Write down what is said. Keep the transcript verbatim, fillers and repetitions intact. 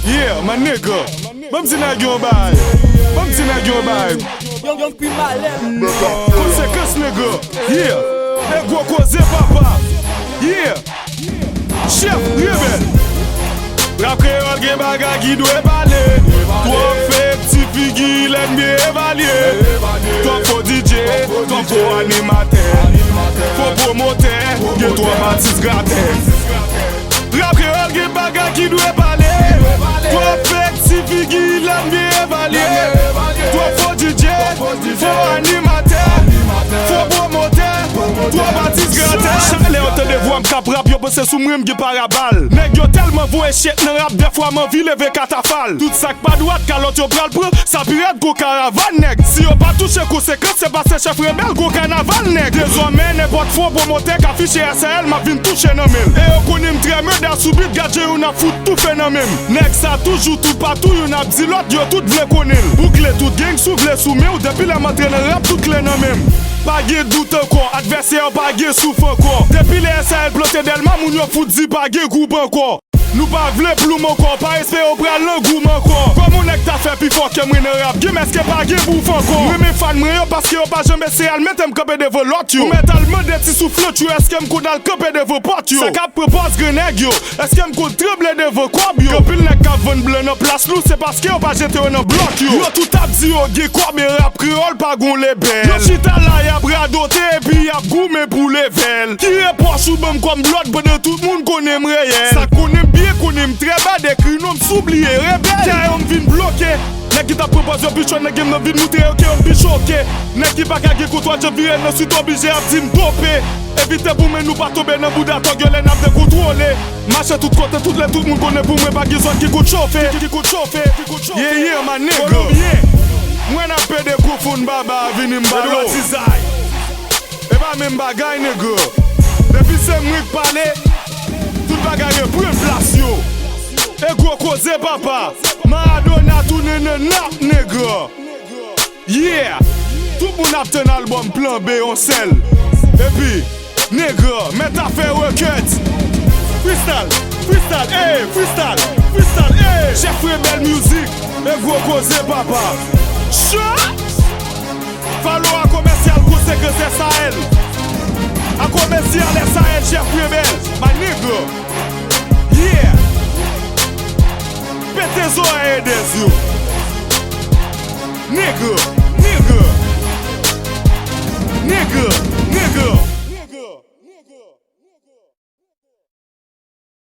Yeah, my nigga. Ban m di nèg yo yon bagay. Ban m di nèg yo yon bagay. Young, young pi malè. Konsekans, nigga. Yeah. E gwo koze, papa. Yeah. Chèf rebèl. Rap kreyòl gen bagay ki dwe pale. Twòp fake, ti figi lènmi evalye. Twòp fo D J, twòp fo animatè. Fo pwomotè, gen twòp atis gratè. Rap kreyòl gen bagay ki dwe pale. Twòp fake, ti figi lènmi evalye. Twòp fo D J, fo animatè, fo pwomotè, twòp atis gratè. Chak lè yo tande vwa m k ap rap, yo panse sou mwen m gen parabal. Nèg yo tèlman voye chet nan rap, dèfwa m anvi leve katafal. Tout sa k pa dwat, kalòt yo pral pran, sa pi rèd kou karavan nèg. Si yo pa touche konsekans, se paske chèf rebèl gwo kanaval nèg. Dezòmè, nenpòt fo pwomotè k afiche S A L, m ap vin touche nan men l. E yo konnen m trè meda sou bit, gad jan yo n ap fout toufe nan men m. Nèg sa toujou toupatou, youn ap di lòt, yo tout vle konnen l. Boukle tout gang, si w vle sou men w, depi lè m antre nan rap, tout kle nan men m. Pa gen dout ankò, advèsè yo pa gen souf ankò. Depi lè S A L plante Dèlma, moun yo fout di pa gen gwoup ankò. Nou pa vle ploum ankò, pa espere w pral nan gwoup ankò. Kòman yon nèg ta fè pi fò ke mwen nan rap game, èske pa gen bouf ankò? M renmen fan mwen yo paske yo pa janm eseye al mete m kanpe devan lòt yo. Ou mèt al mande ti souflantch yo, èske m konn al kanpe devan pòt yo? Sa k ap pran pòz gran nèg yo, èske m konn tranble devan kòb yo? Gen anpil nèg k ap vann blan nan plas nou, se paske yo pa jete yo nan blòk yo. Yo tout ap di yo gen kòb, men rap kreyòl pa gon lebèl. Yo chita la, y ap radote, epi y ap goumen pou level. Kire pòch ou ban m kòm blòd pandan tout moun konnen m reyèl. Sa konnen m byen, konnen m trè bad, ekri non m sou bliye rebèl. Dèyè yo m vin bloke. Nèg ki t ap pran pòz yo pi cho nan game nan vin moutre yo ke yo m pi choke. Nèg ki pa ka gen kontwòl, jan vire nan swit oblije ap di m dope. Evite pou men nou pa tonbe nan bouda tòg yo lè n ap dekontwole. Mache tout kote, tout lè tout moun konnen pou mwen pa gen zòn ki konn chofe. Ki, ki konn chofe, ki konn chofe. Yeah, yeah, my nigga. Kolonbyen. Mwen ap pede kou foun baba vini m balo. Edouard Tizay. E pa menm bagay, nèg. Depi se mwen k pale, tout bagay reprann plas yo. E gwo koze, papa. Maradona tounen nan nap, nèg. Yeah! Tout moun ap tann albòm Plan B yon sèl. Epi, nèg, mèt afè records. Freestyle, freestyle, ey, freestyle, freestyle, ey. Chèf Rebèl Music, e gwo koze, papa. Cho! Follow a komèsyal konsekans S A L. A komèsyal S A L, Chèf Rebèl, my nigga. Yeah! Pete zòrèy Edez yo. Nigga, nigga, nigga, nigga.